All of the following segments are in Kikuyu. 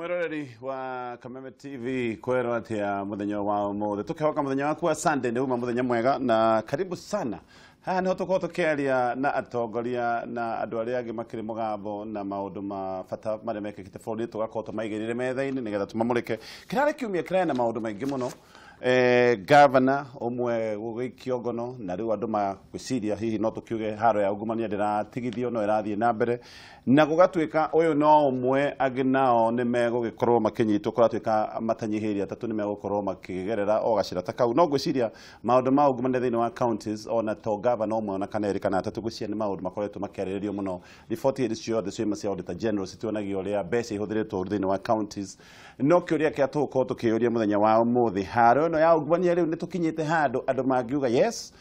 Mwiroreri wa Kameme TV kwero atia muthenya wa umuthi tukihoka muthenya waku wa Sunday ni uma muthenya mwega na karibu sana. Haha niho tukorwo tukiaria na atongoria na andu aria angi makiri mugambo na maundu ma bata maria mekikite bururi tugakorwo tumaigirire metha-ini nigetha tumamurike. Kirari kiumia kirari na maundu maingi muno. Governor umwe gugikio ngono na riu andu magwiciria hihi no tukiuge haro ya ungumania ndiratigithio no irathie na mbere na gugatuika uyu no umwe angi nao ni megugikorwo makinyitwo kuratuika matanyihiria atatu ni megukorwo makigerera o gacira ta kau no ngwiciria maundu ma ungumania thiini wa counties ona to governor umwe ona kana eri kana atatu gwiciria ni maundu makoretwo makiarĩrĩrio muno. Riboti hĩndĩ ciothe ciuma cia Auditor General citionagia uria mbeca ihũthĩrĩtwo thiini wa counties no kĩũria kĩa tũgũkorwo tũkĩũria mũthenya wa ũmũthĩ haro no ya ungumania riu ni tukinyite handu andu mangiuga yes,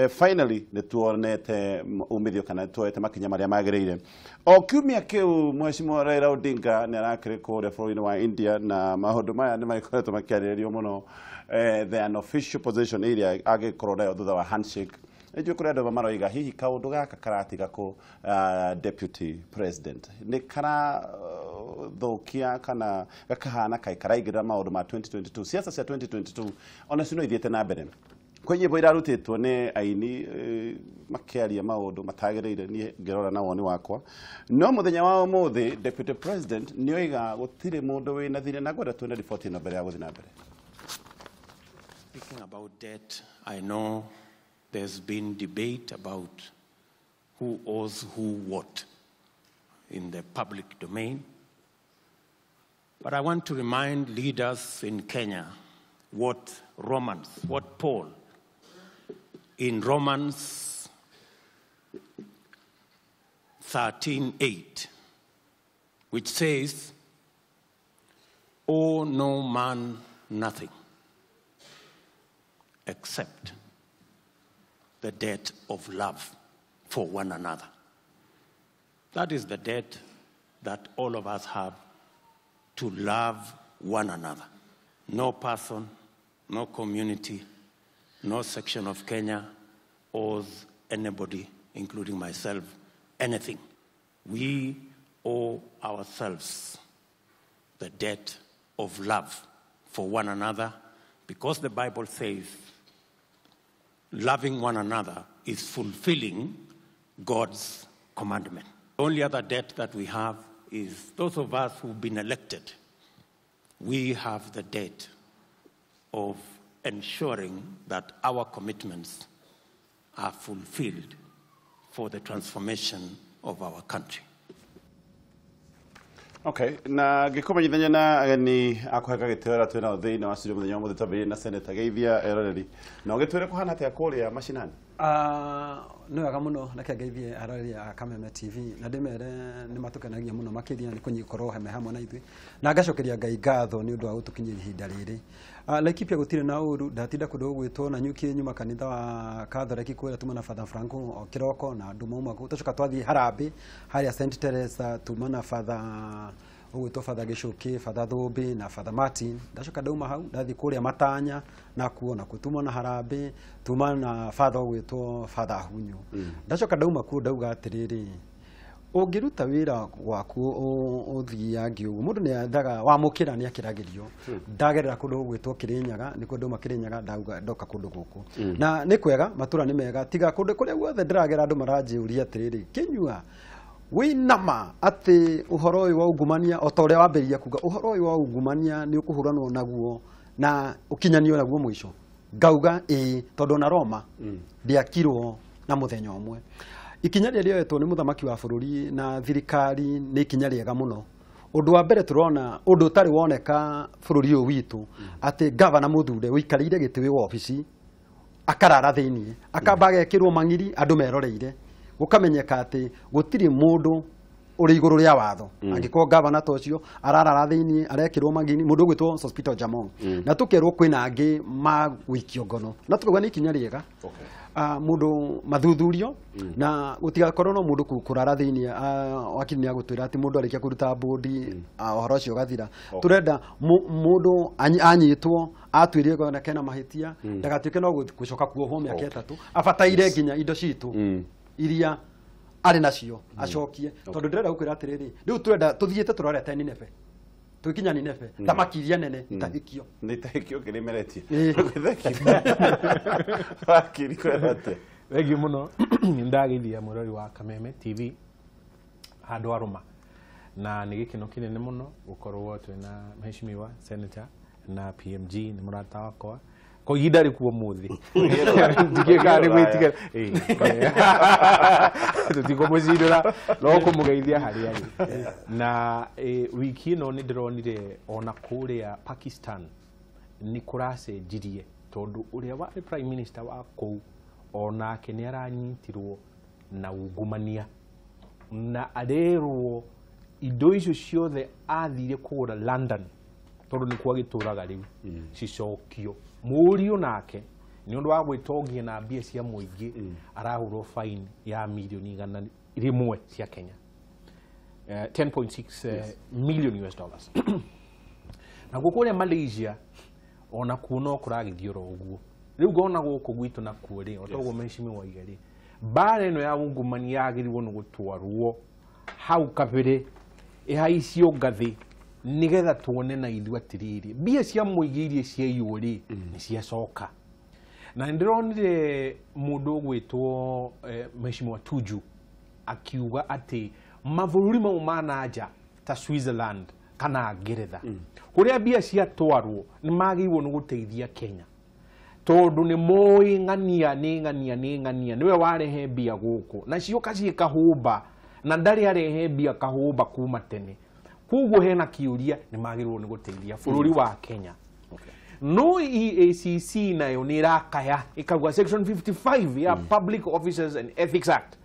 finally ni tuonete umithio kana tuoete makinya maria magiriire. O kiumia kiu Mheshimiwa Raila Odinga ni arakiri kuria bũrũri-inĩ wa India na maundu maya ni makoretwo makiarĩrĩrio muno. The unofficial position ĩrĩa angĩkorwo nayo thutha wa handshake nĩnjũĩ kũrĩ andũ maroiga hihi kaũndũ gaka karatiga kũ deputy president nĩ karathukia kana gakahana kaĩ karaingĩrĩra maũndũ ma 2022 siasa cia 2022 ona cio no ithiĩte na mbere. Kwĩ nyĩmbo irarutĩtwo nĩ aini makĩaria maũndũ matagĩrĩire niĩ ngĩrora na woni wakwa no mũthenya wa ũmũthĩ deputy president nĩoiga gũtirĩ mũndũ wĩna thirĩ na ngwenda tuone riboti ĩno mbere ya gũthiĩ na mbere. Speaking about debt, I know there's been debate about who owes who what in the public domain. But I want to remind leaders in Kenya what Romans, what Paul in Romans 13:8, which says, "Owe no man nothing except the debt of love for one another." That is the debt that all of us have, to love one another. No person, no community, no section of Kenya owes anybody, including myself, anything. We owe ourselves the debt of love for one another, because the Bible says loving one another is fulfilling God's commandment. The only other debt that we have is those of us who've been elected. We have the debt of ensuring that our commitments are fulfilled for the transformation of our country. Okay, na ngikumenyithania na ageni akũheka gĩtĩo arĩa twĩ nao thĩinĩ wa studio mũthenya wa ũmũthĩ twambĩrĩrie na Senator Geithia eroreri na ũgĩtwĩre kũhana atĩa kũrĩa macinani. Nĩ wega mũno reke ngeithie aroreri a Kameme TV na ndĩmere nĩ matũkenagia mũno makĩria nĩ kũnyikorwo me hamwe na ithuĩ na ngacokeria Ngai ngatho nĩ ũndũ wa gũtũkinyia ihinda rĩrĩ. Laikipia gũtirĩ na ũru ndatinda kũndũ gũgwĩtwo na nyuki nyuma kanitha wa Katholeki kũrĩa tuma na Father Franco o kĩroko na andũ mauma kũu tũcoka twathiĩ harambĩ harĩa St Teresa tuma na Father ũgwĩtwo Father Gĩcũkĩ, Father Thũmbĩ na Father Martin. Ndacoka ndauma hau ndathiĩ kũrĩa Matanya nakuo nakuo tuma na harambĩ tuma na Father ũgwĩtwo Father Hunyu. Ndacoka ndauma kuo ndauga atĩrĩrĩ, ũngĩruta wĩra waku ũthiangi ũguo mũndũ nĩ athaga wamũkĩra nĩ akĩragĩrio. Ndagerera kũndũ gũgwĩtwo Kĩrĩnyaga nĩkuo ndauma Kĩrĩnyaga ndauga ndoka kũndũ gũkũ na nĩ kwega matũra nĩ mega tiga kũndũ kũrĩa guothe ndĩragera andũ maranjĩũria atĩrĩrĩ, Kĩnyua wĩnama atĩ ũhoro ũyũ wa ungumania o ta ũrĩa wambĩrĩria kuga ũhoro ũyũ wa ungumania nĩ ũkũhũranwo naguo na ũkinyanio naguo mũico. Ngauga ĩĩ tondũ ona Roma ndĩakirwo na mũthenya ũmwe. Ikinya rĩrĩa rĩoetwo nĩ mũthamaki wa bũrũri na thirikari nĩ ikinya rĩega mũno. Ũndũ wa mbere tũrona ũndũ ũtarĩ woneka bũrũri ũyũ witũ atĩ gavana mũthure ũikarĩire gĩtĩ wĩ wabici akarara thĩiniĩ akamba agekĩrwo mang'iri andũ meroreire gũkamenyeka atĩ gũtirĩ mũndũ ũrĩ igũrũ rĩa watho. Angĩkorwo gavana ta ũcio ararara thĩiniĩ arekĩrwo mang'iri mũndũ ũgwĩtwo Sospeter Jamong na tũkerwo kwĩna angĩ magũikio ngono na tũkauga nĩ ikinya rĩega. Mũndũ mathuthurio na gũtigakorwo no mũndũ kũrara thĩiniĩ wakiri nĩ agũtwĩra atĩ mũndũ arĩkia kũruta bũndi ũhoro ũcio ũgathira. Tũrenda mũndũ anyitwo atuĩrie na kena mahĩtia ndagatuĩke no gũcoka kuohwo mĩaka ĩtatũ abataire nginya indo citũ iria arĩ nacio acokie tondu ndirenda gukwira atiriri riu turenda tuthiite turorete Nineve. Tũkinya Nineve thamaki iria nene itahikio. Nĩ itahikio kĩrĩmeretie. Wakiri kwĩrwo. Thengiũ mũno. Ndageithia mwĩrori wa Kameme TV handũ arũma, na nĩ gĩkeno kĩnene mũno gũkorwo twĩna mheshimiwa senator na PMG nĩ mũrata wakwa ko ihinda rĩkuo mũthĩ ndikĩkaga nĩ gwĩtigĩra tũtikũmũcindũra no kũmũgeithia harĩa arĩ. Na wiki ĩno nĩ ndĩronire ona kũrĩa Pakistan nĩ kũracenjirie tondũ ũrĩa warĩ prime minister wa kũu onake nĩ aranyitirwo na ungumania na arerwo indo icio ciothe athire kũgũra London tondũ nĩkuo agĩtũraga rĩu cicokio. Mũriũ nake nĩ ũndũ wa gwĩtongia na mbia cia mũingĩ arahũrwo fine ya mirioni 100 cia Kenya, 10.6 million US dollars. Na kũrĩa Malaysia ona kuo no kũragĩthiĩ oro ũguo. Rĩu ngona gũkũ gwitũ nakuo rĩ, o toguo mheshimiwa oiga rĩ, mbara ĩno ya ungumania yagĩrĩirwo nĩ gũtwarwo hau kabere ĩhaicio ngathĩ nigetha tuone na ithuĩ atĩrĩrĩ mbia cia mũingĩ iria ciaiywo rĩ nĩ ciacoka. Na nĩndĩronire mũndũ ũgwĩtwo mheshimiwa Tuju akiuga atĩ mabũrũri mau ma nanja ta Switzerland kana Ngeretha kũrĩa mbia ciatwarwo nĩ magĩrĩirwo nĩ gũteithia Kenya tondũ nĩ moĩ ng'ania nĩ ng'ania nĩ ng'ania nĩwe warehe mbia gũkũ na cioka ciĩ kahũmba na ndarĩ arehe mbia kahũmba kuma tene. Koguo hena kĩũria nĩ magĩrĩirwo nĩ gũteithia bũrũri wa Kenya. No EACC nayo nĩ ĩrakaya ĩkauga section 55 ya Public Officers and Ethics Act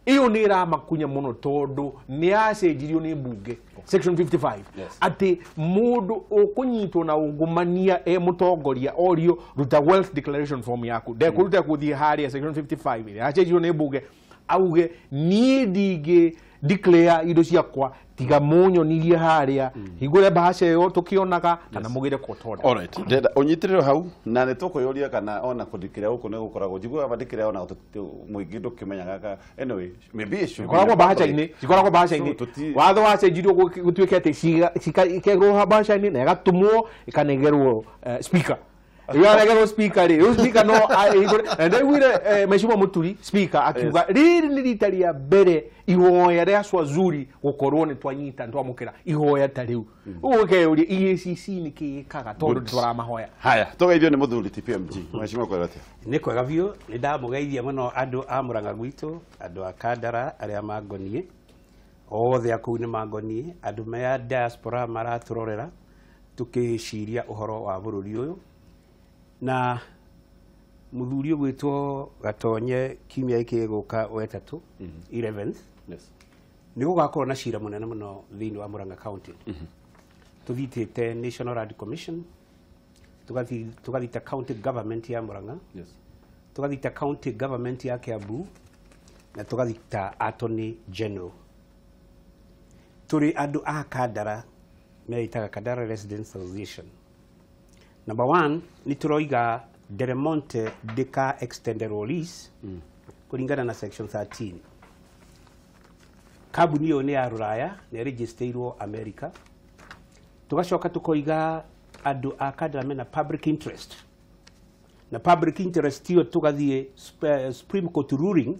iyo nĩ ĩramakunya mũno tondũ nĩ yacenjirio nĩ mbunge section 55 atĩ mũndũ ũkũnyitwo na ungumania e mũtongoria orio ruta wealth declaration form yaku ndekũruta kũthiĩ harĩa section 55 ĩrĩa yacenjirio nĩ mbunge auge niĩ ndingĩ declare indo ciakwa tiga munyonirie haria hingure bahasha ĩyo tũkĩonaga kana mũgĩre court order. All right, ndenda ũnyitĩrĩre hau na nĩ tũkwĩyũria kana ona kũndikĩra gũkũ nĩ gũkoragwo njiguaga mandikĩra ona mũingĩ ndũkĩmenyaga. Anyway, maybe it should be cikoragwo bahasha-inĩ, cikoragwo bahasha-inĩ. Watho wacenjirio gũtuĩke atĩ cikerwo bahasha-inĩ na ĩgatũmwo ĩkanegerwo speaker. Yaregerwo speaker rĩ, rĩu speaker no na ndaiguire mheshimiwa Muturi speaker akiuga rĩrĩ nĩ rita rĩa mbere ihoya rĩa Swazuri gũkorwo nĩ twanyita nĩ twamũkĩra ihoya ta rĩu. Ũguo ũkeyũria EACC nĩ kĩ ĩkaga tondũ nĩ tũramahoya. Haya, tũgeithio nĩ mũthuri TPMG. Mheshimiwa kwĩra atĩa? Nĩ kwega biũ, nĩ ndamũgeithia mũno andũ a Murang'a gwitũ, andũ a Kandara arĩa mangoniĩ, othe a kũu nĩ mangoniĩ, andũ me diaspora maratũrorera tũkĩciria ũhoro wa bũrũri ũyũ. Na muthuri ũgwĩtwo Gatonye kiumia gĩkĩ gĩgũka wetatũ 11th nĩ gũgakorwo na cira mũnene mũno thĩinĩ wa Murang'a County. Tũthitĩte National Land Commission, tũgathita county government ya Murang'a, tũgathita county government ya Kiambu na tũgathita Attorney General. Tũrĩ andũ a Kandara meitaga Kandara Residents Association. Number one, nĩ tũroiga Del Monte ndĩka extended lease kũringana na section 13. Kambuni ĩyo nĩ ya rũraya na ĩregisteirwo America. Tũgacoka tũkoiga andũ a Kandara mena public interest. Na public interest iyo tũgathiĩ Supreme Court ruling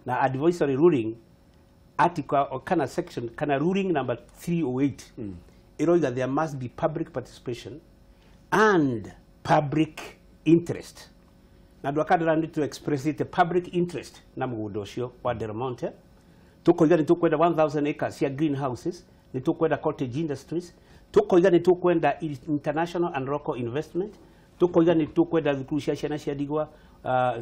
na advisory ruling article kana section kana ruling number 308 ĩroiga there must be public participation and public interest. Na andũ a Kandara nĩ to express it public interest na mũgũnda ũcio wa Del Monte. Tũkoiga nĩ tũkwenda 1000 acres cia greenhouses, nĩ tũkwenda cottage industries, tũkoiga nĩ tũkwenda international and local investment, tũkoiga nĩ tũkwenda thukuru cia ciana cia ndigwa,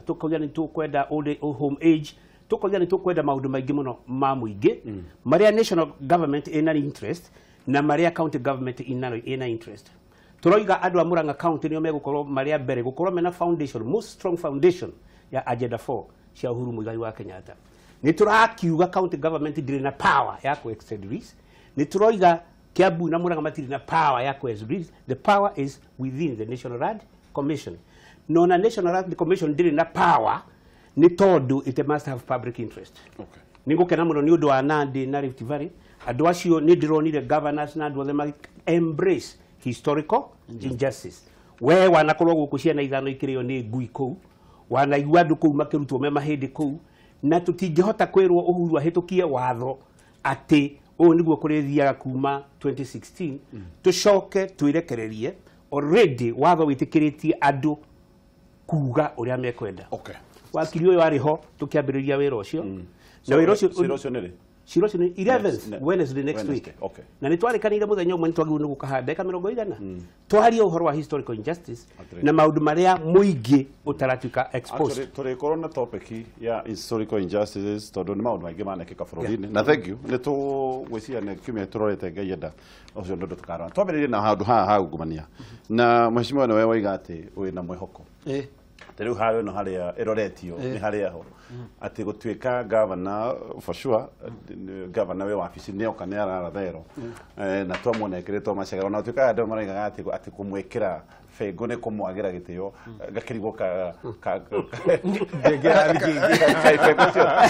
tũkoiga nĩ tũkwenda old home age, tũkoiga nĩ tũkwenda maũndũ maingĩ mũno ma mũingĩ marĩa national government ĩna interest na marĩa county government ĩna interest. Tũroiga andũ a Murang'a County nĩo megũkorwo marĩ a mbere gũkorwo mena foundation, most strong foundation ya Agenda 4 cia Uhuru Muigai wa Kenyatta. Nĩ tũrakiuga county government ndĩrĩ na power ya ku extend lease. Nĩ tũroiga Kiambu na Murang'a matirĩ na power ya ku extend lease. The power is within the National Land Commission. No na National Land Commission ndĩrĩ na power nĩ tondũ it must have public interest. Nĩ ngũkena mũno nĩ ũndũ wa Nandi na Rift Valley Andũ acio nĩ ndĩronire governors na andũ othe magi embrace historical injustice. We wanakorwo gũkũ ciana ithano ikĩrĩo nĩ ngui kũu, wanaigua andũ kũu makĩrutwo me mahĩndĩ kũu, na tũtingĩhota kwĩrwo Uhuru ahĩtũkie watho atĩ ũũ nĩguo kũrĩthiaga kuma 2016 tũcoke twĩrekererie. Already watho wĩtĩkĩrĩtie andũ kuga ũrĩa mekwenda. Okay. Wakiri ũyũ arĩ ho tũkĩambĩrĩria wĩra ũcio. Na wĩra ũcio Cira ũcio nĩ rĩ? Cira ũcio nĩ 11th Wednesday next week. Okay. Na nĩ twarĩkanĩire mũthenya ũmwe nĩ twagĩrĩirwo nĩ gũka haha ndagĩka mĩrongo igana twarie ũhoro wa historical injustice na maũndũ marĩa mũingĩ ũtaratuĩka exposed. Actually, tũrĩkorwo na topic ya historical injustices tondũ nĩ maũndũ maingĩ manekĩka bũrũri-inĩ. Na thank you. Nĩ tũgwĩciria nĩ kiumia tũrorete Ngai enda ũcio nĩ ũndũ tũkarora. Twambĩrĩrie na handũ haha ha ungumania. Na mheshimiwa nĩwe waiga atĩ wĩna mwĩhoko. Ta rĩu harĩa ĩno harĩa ĩroretio nĩ harĩa ho atĩ gũtuĩka governor for sure, governor wĩ wabici nĩ oka nĩ araratherwo na twamuona ekĩrĩtwo macegero na gũtuĩka andũ maraigaga atĩ kũmwĩkĩra bengo nĩ kũmwagĩra gĩtĩo gakĩrigwo ka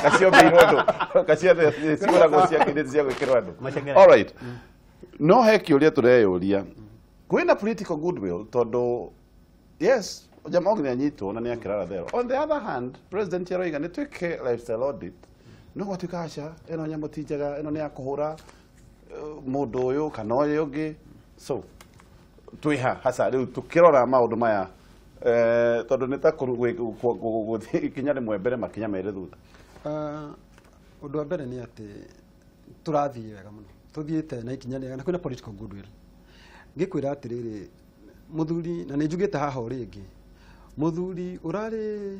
kaciombeirwo andũ kacigũragwo cia kĩndĩ cia gwĩkĩrwo andũ. All right, no he kĩũria tũreyũria kwĩna political goodwill tondũ yes Jaramogi nĩ anyitwo na nĩ akĩrara thero. On the other hand, president aroiga nĩ twĩke lifestyle audit no gwatuĩka aca ĩno nyamũ ti njega, ĩno nĩ ya kũhũra mũndũ ũyũ kana ũyũ ũngĩ. So twĩha hasa rĩu tũkĩrora maũndũ maya tondũ nĩ ta gũthiĩ ikinya rĩmwe mbere makinya merĩ thutha. Ũndũ wa mbere nĩ atĩ tũrathiĩ wega mũno, tũthiĩte na ikinya rĩega na kwĩna political goodwill. Ngĩkwĩra atĩrĩrĩ mũthuri, na nĩ njugĩte haha o rĩngĩ, mũthuri ũrarĩ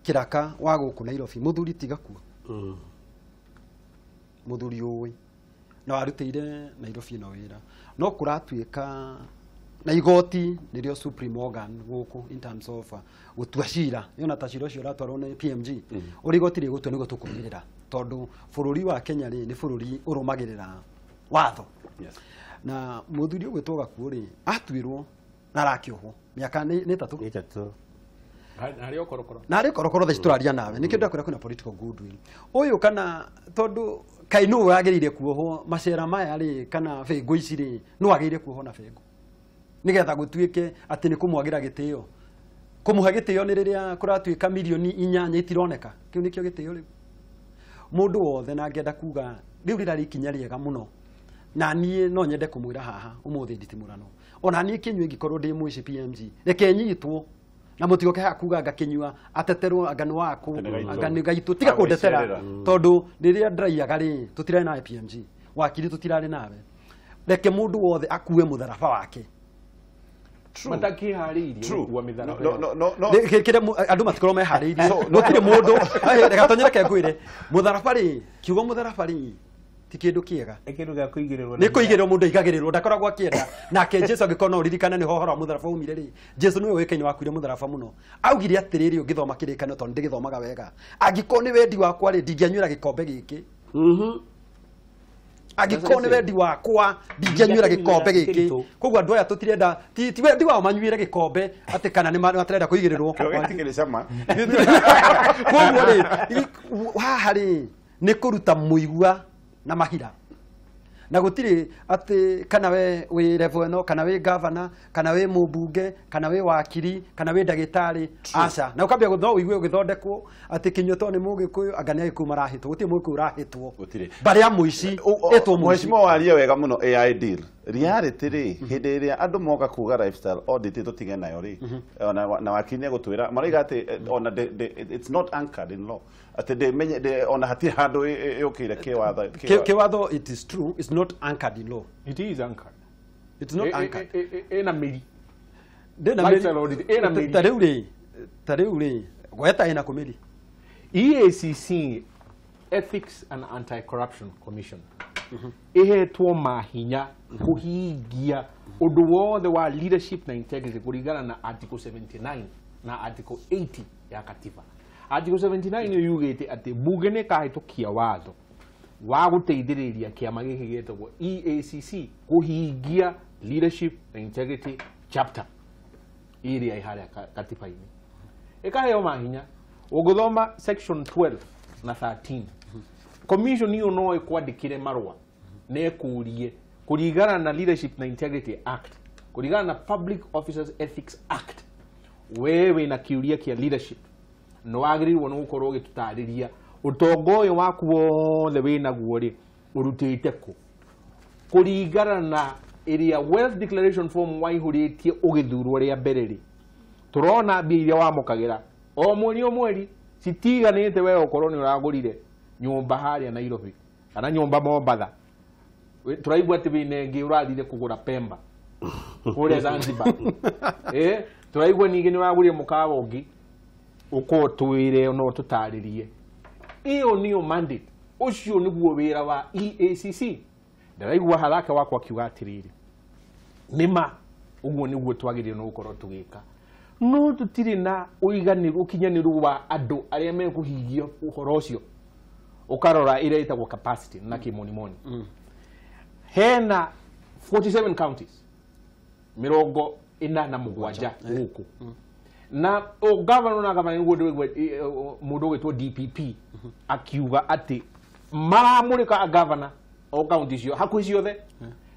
kĩraka wa gũkũ Nairobi, mũthuri tiga kuo, mũthuri ũĩ na warutĩire Nairobi ĩno wĩra, no kũratuĩka na igoti nĩrĩo supreme organ gũkũ in terms of gũtua cira. Yona ta cira ũcio ũratwarwo nĩ PMG, ũrĩa igoti rĩgũtua nĩguo tũkũrũmĩrĩra, tondũ bũrũri wa Kenya rĩ nĩ bũrũri ũrũmagĩrĩra watho. Na mũthuri ũgwĩtwo Gakuo rĩ atuirwo na arakĩohwo mĩaka nĩ ĩtatũ. Harĩ o korokoro. Na harĩ korokoro thaa ici tũraria nawe. Nĩkĩo ndakwĩra kwĩna political goodwill. Ũyũ kana tondũ kaĩ nũ wagĩrĩire kuohwo macera maya rĩ kana bengo ici rĩ, nũ wagĩrĩire kuohwo na bengo nĩgetha gũtuĩke atĩ nĩ kũmwagĩra gĩtĩo. Kũmũhe gĩtĩo nĩ rĩrĩa kũratuĩka mirioni 8 itironeka. Kĩu nĩkĩo gĩtĩo rĩu. Mũndũ wothe na ngenda kuga rĩu rĩrarĩ ikinya rĩega mũno, na niĩ no nyende kũmwĩra haha ũmũthĩ nditimũrano. Ona niĩ kĩnyua ingĩkorwo ndĩ mũici PMG, reke nyitwo na mũtigoke haha kuga ngakĩnyua ateterwo anga nĩ waku anga nĩ gaitũ, tiga kũndetera tondũ rĩrĩa ndĩraiyaga rĩ tũtirarĩ nawe PMG, wakiri tũtirarĩ nawe. Reke mũndũ wothe akue mũtharaba wake. Matakĩharĩirie gũkua mĩtharaba. Kĩrĩa andũ matikorwo meharĩirie, gũtirĩ mũndũ. Reke tonyereke ngwĩre mũtharaba rĩ, kiugo mũtharaba rĩ ti kĩndũ kĩega, kĩndũ gĩa kũigĩrĩrwo nĩ kũigĩrĩrwo mũndũ aigagĩrĩrwo ndakoragwo akĩenda. Nake Jesu angĩkorwo no ũririkane nĩho ũhoro wa mũtharaba umire rĩ, Jesu nĩwe ũĩkaine wakuire mũtharaba mũno. Augire atĩrĩrĩ, ũngĩthoma kĩrĩkanĩro tondũ ndĩgĩthomaga wega, angĩkorwo nĩ wendi wakwa rĩ ndingĩanyuĩra gĩkombe gĩkĩ. Angĩkorwo nĩ wendi wakwa ndingĩanyuĩra gĩkombe gĩkĩ. Koguo andũ aya tũtirenda, ti wendi wao manyuĩre gĩkombe atĩ kana nĩ matirenda kũigĩrĩrwo. Koguo rĩ haha rĩ nĩ kũruta mũigua na mahira, na gũtirĩ atĩ kana we wĩ level ĩno, kana wĩ governor, kana wĩ mũmbunge, kana wĩ wakiri, kana wĩ ndagĩtarĩ, aca. Na ũkambia no ũigue ũgĩthondekwo atĩ kĩnyua to nĩ mũgĩkũyũ anga nĩ agĩkũyũ marahĩtwo. Gũtirĩ mũgĩkũyũ ũrahĩtwo. Mbarĩ ya mũici ĩtwo mũici. Mheshimiwa waria wega mũno AI deal. Reality rĩ hĩndĩ ĩrĩa andũ moka kuga lifestyle audit tũtige nayo rĩ, na wakiri nĩegũtwĩra marauga atĩ ona it's not anchored in law, atĩ ona hatirĩ handũ ĩũkĩire kĩwatho. Kĩwatho, it is true, it's not anchored in law. It is anchored. It's not anchored. Ĩna mĩri. Lifestyle audit ĩna mĩri. Ta rĩu rĩ gweta ĩna kũmĩri. EACC, Ethics and Anti-Corruption Commission, ihetwo mahinya kũhingia ũndũ wothe wa leadership na integrity kũringana na Article 79 na Article 80 ya katiba. Article 79 yugĩte atĩ bunge nĩ ĩkahĩtũkia watho wa gũteithĩrĩria kĩama gĩkĩ gĩtagwo EACC kũhingia leadership na integrity chapter ĩrĩa ĩ harĩa katiba-inĩ. Ĩkaheo mahinya. Ũngĩthoma section 12 na 13 Commission iyo no ĩkwandĩkĩre marũa na ĩkũrie kũringana na Leadership na Integrity Act, kũringana na Public Officers Ethics Act, we wĩna kĩũria kĩa leadership nĩ wagĩrĩirwo nĩ gũkorwo ũgĩtũtarĩria ũtonga ũyũ waku wothe wĩnaguo rĩ ũrutĩte kũ, kũringana na ĩrĩa wealth declaration form waihũrĩtie ũgĩthurwo rĩa mbere rĩ, tũrona mbia iria wamũkagĩra o mweri o mweri citiganĩte we ũkorwo nĩ ũragũrire nyũmba harĩa Nairobi kana nyũmba Mombatha, tũraigua atĩ wĩna ĩngĩ ũrathire kũgũra Pemba kũrĩa Zanzibar, tũraigua ningĩ nĩ ũragũrire mũkawa ũngĩ, ũkorwo twĩre no tũtarĩrie. Ĩyo nĩyo mandate, ũcio nĩguo wĩra wa EACC. Ndĩraigua haraka wakwa akiuga atĩrĩrĩ, nĩma ũguo nĩguo twagĩrĩirwo nĩ gũkorwo tũgĩka, no tũtirĩ na ũiganĩru ũkinyanĩru wa andũ arĩa mekũhingia ũhoro ũcio. Ũkarora ĩrĩa ĩtagwo capacity na kĩmonimoni, hena 47 counties 47 gũkũ, na o governor na governor nĩguo ndĩraigua mũndũ ũgwĩtwo DPP akiuga atĩ maramũrĩka governor o county cio hakuhĩ ciothe,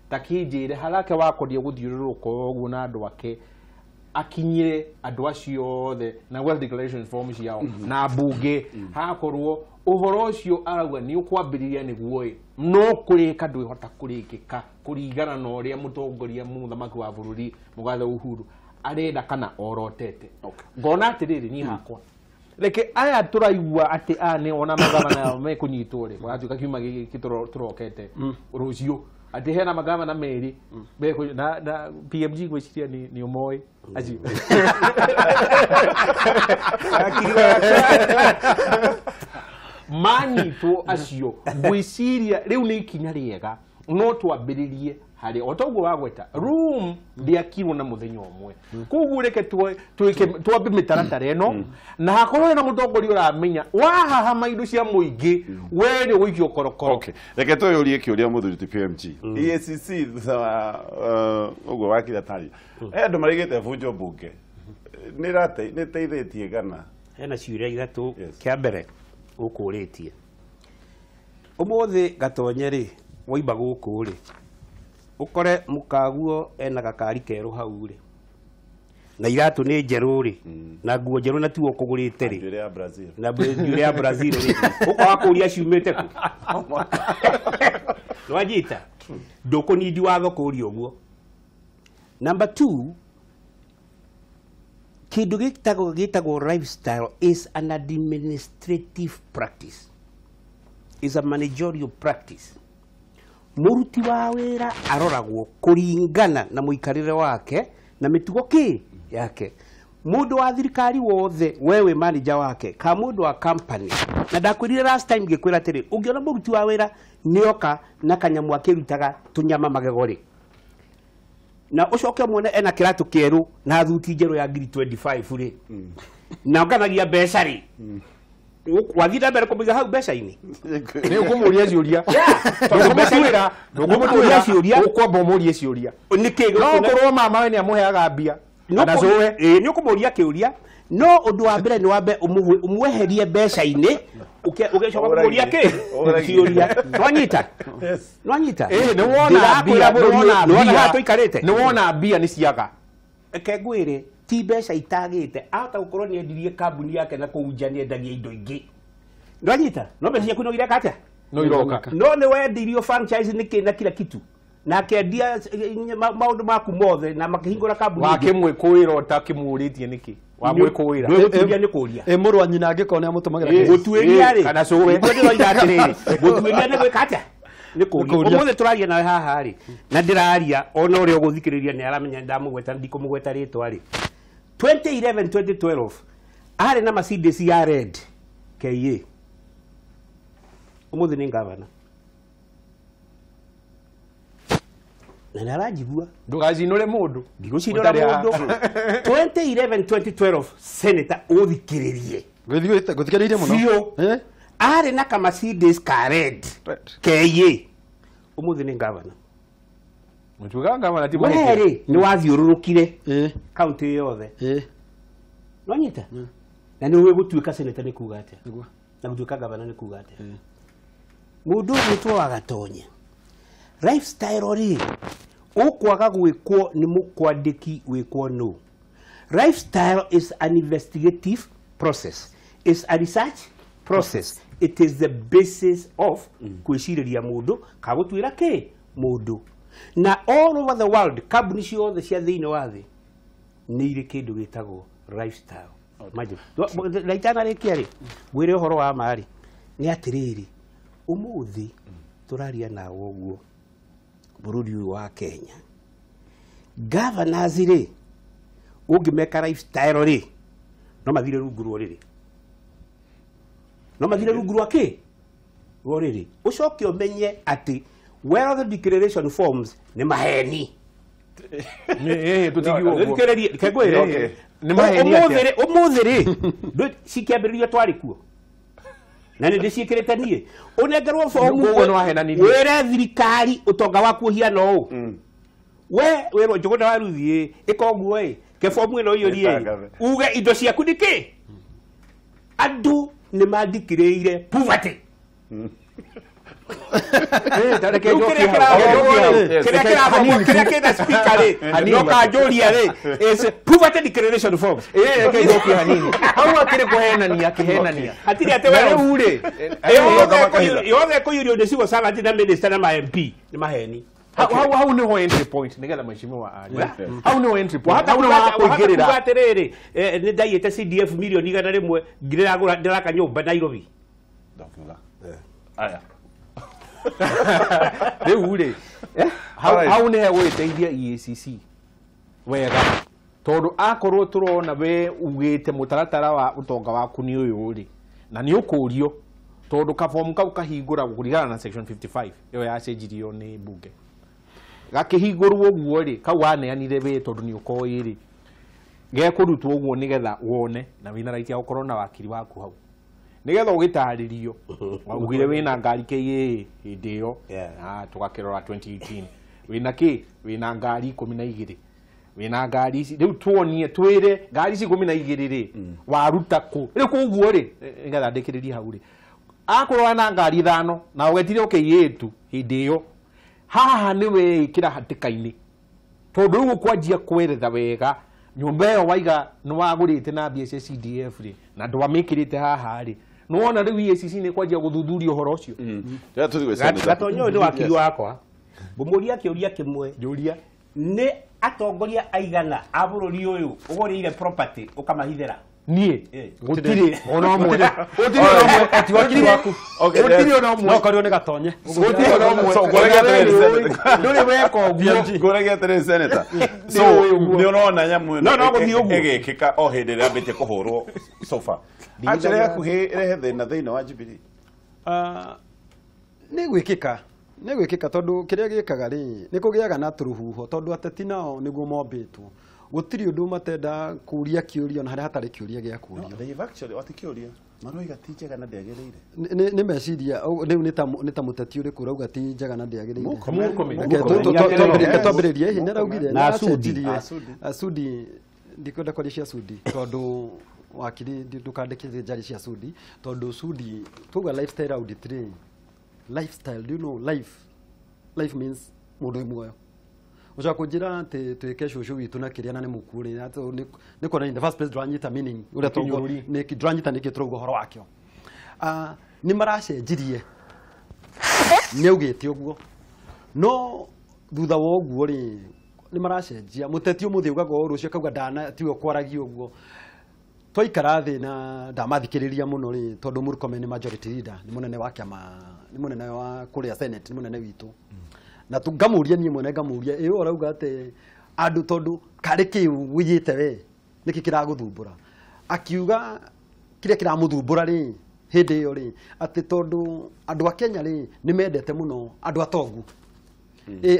ta kĩnjĩre harake wakoria gũthiũrũrũka ũguo na andũ ake akinyire andũ acio othe na wealth declaration form ciao na mbunge, hakorwo ũhoro ũcio arauga nĩ ũkwambĩrĩria nĩguo ĩ, no kũrĩka ndwĩhota kũrĩkĩka kũringana na ũrĩa mũtongoria mũthamaki wa bũrũri mũgathe Uhuru arenda kana orotete. Ngona atĩrĩrĩ niĩ hakwa reke aya tũraigua atĩ aya nĩ ona magavana mekũnyitwo rĩ, gwatuĩka kiuma gĩkĩ tũrokete rũciũ atĩ hena magavana merĩ na PMG gwĩciria nĩ ũmoĩ acio manyitwo acio, ngwĩciria rĩu nĩ ikinya rĩega no twambĩrĩrie harĩ o ta ũguo wagweta room ndĩakirwo na mũthenya ũmwe, koguo reke twĩke twambe mĩtaratara ĩno na hakorwo hena mũtongoria ũramenya wahahama indo cia mũingĩ we nĩ ũgũikio korokoro. Okay, reke twĩyũrie kĩũria mũthuri ti PMG. EACC thutha wa ũguo wakira he andũ marĩgĩte bunjo mbunge nĩ ĩteithĩtie kana hena ciũria ithatũ. Kĩa mbere ũkũrĩtie ũmũthĩ gatonye rĩ waimba gũkũ rĩ ũkore mũkaguo ena gakari kerũ hau rĩ na iratũ nĩ njerũ rĩ na nguo njerũ na tiwe ũkũgũrĩte rĩ na njuĩrĩ ya Brazil rĩ ũkaga kũria ciumĩte kũ, nĩwanjita ndũkũnindi watho kũria ũguo. Number 2, kĩndũ gĩtagwo lifestyle is an administrative practice, is a managerial practice. Mũruti wa wĩra aroragwo kũringana na mũikarĩre wake na mĩtugo kĩ yake. Mũndũ wa thirikari wothe wewe manager wake ka mũndũ wa company, na ndakwĩrire last time ngĩkwĩra atĩrĩ, ũngĩona mũruti wa wĩra nĩoka na kanyamũ akĩrutaga tũnyama magego rĩ, na ũcoke muone ena kĩratũ kĩerũ na thuti njerũ ya 25,000 rĩ, na onganagia mbeca rĩ, wathiĩ na mbere kũmũiga hau mbeca-inĩ nĩ ũkũmũria ciũria, ndũkũmũtuĩra, ndũkũmũtuĩra ciũria, ũkwamba ũmũrie ciũria nĩkĩ no ũkorwo mama we nĩ amũheaga mbia kana cũwe, nĩ ũkũmũria kĩũria, no ũndũ wa mbere nĩ wambe ũmweherie mbeca-inĩ ũgĩcoka kũmũria kĩ ciũria. Nĩwanyita? Nĩwanyita? Nĩwona mbia, nĩwona haha tũikarĩte, nĩwona mbia nĩ ciaga. Reke ngwĩre ti mbeca itagĩte, ahota gũkorwo nĩ endirie kambuni yake na kũu nja nĩ endagia indo ingĩ, nĩwanyita? No mbeca ciaku no ireka atĩa? No iroka. No nĩ wendirio franchise nĩkĩ na kila kitu, na akendia maũndũ maku mothe na makĩhingũra kambuni ĩngĩ. Wakĩmwĩkũĩra ũtakĩmũrĩtie nĩkĩ? Wamwĩkũĩra ndwĩgũtuĩria nĩ kũria mũrũ wa nyina angĩkorwo nĩ amũtũmagĩra gũtuĩria rĩ kana cũwe, nĩguo ndĩroiga atĩrĩrĩ, gũtuĩria nĩ gwĩka atĩa? Nĩ kũria. Ũmũthĩ tũraria nawe haha rĩ, na ndĩraria ona ũrĩa ũgũthikĩrĩria nĩ aramenya ndamũgweta, ndikũmũgweta rĩtwa rĩ. 2011 2012 arĩ na Mercedes ya red KA, ũmũthĩ nĩ ngavana na nĩ aranjigua. Ndũgacinũre mũndũ, ndigũcinũra mũndũ. 2011 2012 senator ũthikĩrĩrie gũthikĩrĩirie mũno biũ, arĩ na ka Mercedes ka red KA, ũmũthĩ nĩ ngavana. Mũtuĩkaga ngavana ti we mũhĩtia. Rĩ nĩ wathiũrũrũkire kaunti yothe, nĩwanyita? Na nĩ ũĩ gũtuĩka senator nĩ kuga atĩa na gũtuĩka gavana nĩ kuga atĩa. Mundu gwitwo wa Gatonye lifestyle ri ukwaga gwikwo ni mukwandiki wikwo no. Lifestyle is an investigative process, is a research process. It is the basis of kwiciriria mundu ka gutwira ki mundu. Na all over the world kambuni ciothe cia thiini wa thi ni iri kindu gitagwo lifestyle. Imagine na itanarikia ri ngwire uhoro wa mari ni atiriri umuthi turaria nawe uguo bururi uyu wa Kenya governors ri ungimeka lifestyle ri no mathire rungu rwa riri no mathire rungu rwa ki rwa riri ucoke umenye ati wealth declaration forms ni maheni. Tutigiwo kegwire ni maheni atia umuthi ri cikiambiririo twari kuo na nĩ ndĩciĩkĩrĩte niĩ ũnengerwo fomu wĩre thirikari ũtonga waku ũhiana ũũ we wĩrwo Njũgũna wa Ruthi ĩka ũguo ĩ ke fomu ĩno ũiyũrie uge indo ciaku nĩ kĩ. Andũ nĩ mandikĩrĩire poverty. Kĩrĩa kĩna speaker rĩ no kanjũria rĩ is poverty declaration forms. Reke njokie hanini hau akĩrĩ kũhenania akĩhenania hatirĩ atĩ we rĩu rĩ yothe kũiyũrio nĩ civil servant na minister na ma MP nĩ maheni. Hau nĩho entry point nĩgetha mheshimiwa arie. Hau nĩho entry point. Hau nĩho hakũingĩrĩra atĩrĩrĩ nĩ ndaiyĩte CDF milioni 100 ngiragũra ndĩraka nyũmba Nairobi. Ndokiuga aya rĩu rĩ hau nĩ hegũgĩteithia EACC wega tondũ akorwo tũrona we ugĩte mũtaratara wa ũtonga waku nĩ ũyũ rĩ na nĩ ũkũrio tondũ kabomu kau kahingũragwo kũringana na section 55 ĩyo yacenjirio nĩ mbunge gakĩhingũrwo ũguo rĩ kau waneanire we tondũ nĩ ũkoĩ rĩ gekũrutwo ũguo nĩgetha wone na wĩna right ya gũkorwo na wakiri waku hau nigetha ũgĩtarĩrio waugire wĩna ngari KA hĩndĩ ĩyo tũgakĩrora 2018 wĩna kĩ wĩna ngari 12 wĩna ngari ici rĩu tuonie twĩre ngari ici 12 rĩ waruta kũ rĩu koguo rĩ nĩgetha ndĩkĩrĩrie hau rĩ akorwo na ngari 5 na ũgetire KA tu hĩndĩ ĩyo haha nĩ weĩkĩra hatĩka-inĩ tondũ rĩu ũkwanjia kweretha wega nyũmba ĩyo waiga nĩ wagũrĩte na mbia cia CDF rĩ na ndwamĩkĩrĩte haha rĩ nĩwona rĩu EACC nĩ kwanjia gũthuthuria ũhoro ũcio. Gatonye ũyũ nĩ wakiri wakwa ngũmũria kĩũria kĩmwe njũria nĩ atongoria aigana a bũrũri ũyũ ũgũrĩire property ũkamahithĩra? Niĩ gũtirĩ ona ũmwe gũtirĩ ona ũmwe ti wakiri waku gũtirĩ ona ũmwe no korio nĩ Gatonye gũtirĩ ona ũmwe ndũrĩ weka ũguo ngũrege atĩrĩ senator so nĩ ũrona nyamũ ĩno ĩgĩkĩka o hĩndĩ ĩrĩa ambĩtie kũhũrwo sofa actually hakuhĩ ĩrehe thĩna thĩinĩ wa Jubilee. Nĩ gwĩkĩka nĩ gwĩkĩka tondũ kĩrĩa gĩkaga rĩ nĩ kũgĩaga na tũrũhuho tondũ ateti nao nĩguo mombĩtwo gũtirĩ ũndũ matenda kũria kĩũria na harĩa hatarĩ kĩũria gĩa kũria. They've actually wati kĩũria maroiga ti njega na ndĩagĩrĩire. Nĩ meciria rĩu nĩ ta mũteti ũrĩkũ ũrauga ti njega na ndĩagĩrĩire. Twambĩrĩrie hihi nĩaraugire na Sudi Sudi ndikwenda kwaria cia Sudi tondũ wakiri ndũkandĩkithie njari cia Sudi tondũ Sudi tuga lifestyle audit rĩ lifestyle do you know life life means mũndũ wĩ muoyo ucoka kunjira ati twike cucu witu na kiria na ni mukuo ri ni kuona in the first place nduranyita meaning uria tongo ni nduranyita niki turauga horo wakio ni maracenjirie ni augite uguo no thutha wa uguo ri ni maracenjia muteti umuthi ugaga rucio akauga ndana tiwe kwaragia uguo twaikara thi na ndamathikiriria muno ri tondu Murkomen ni majority leader ni munene wa kiama ni munene wa kuria senate ni munene witu na tungamuria nie mwene ngamuria iyo urauga ati andu tondu kari ki wiyite we niki kiraguthumbura akiuga kiria kiramuthumbura ri hindi iyo ri ati tondu andu a Kenya ri ni mendete muno andu atongu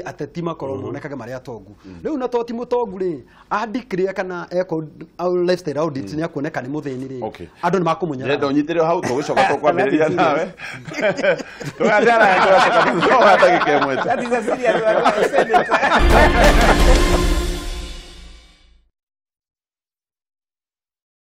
ateti makorwo monekaga mari atongu riu na to ti mutongu ri andikria kana eko lifestyle audit ni akuoneka ni muthini ri andu ni makumunyara ndenda unyitire hau tugicoka tukwambiriria nawe tugatara tugacoka tugacoka ndagika ĩmwe. That is a serious one.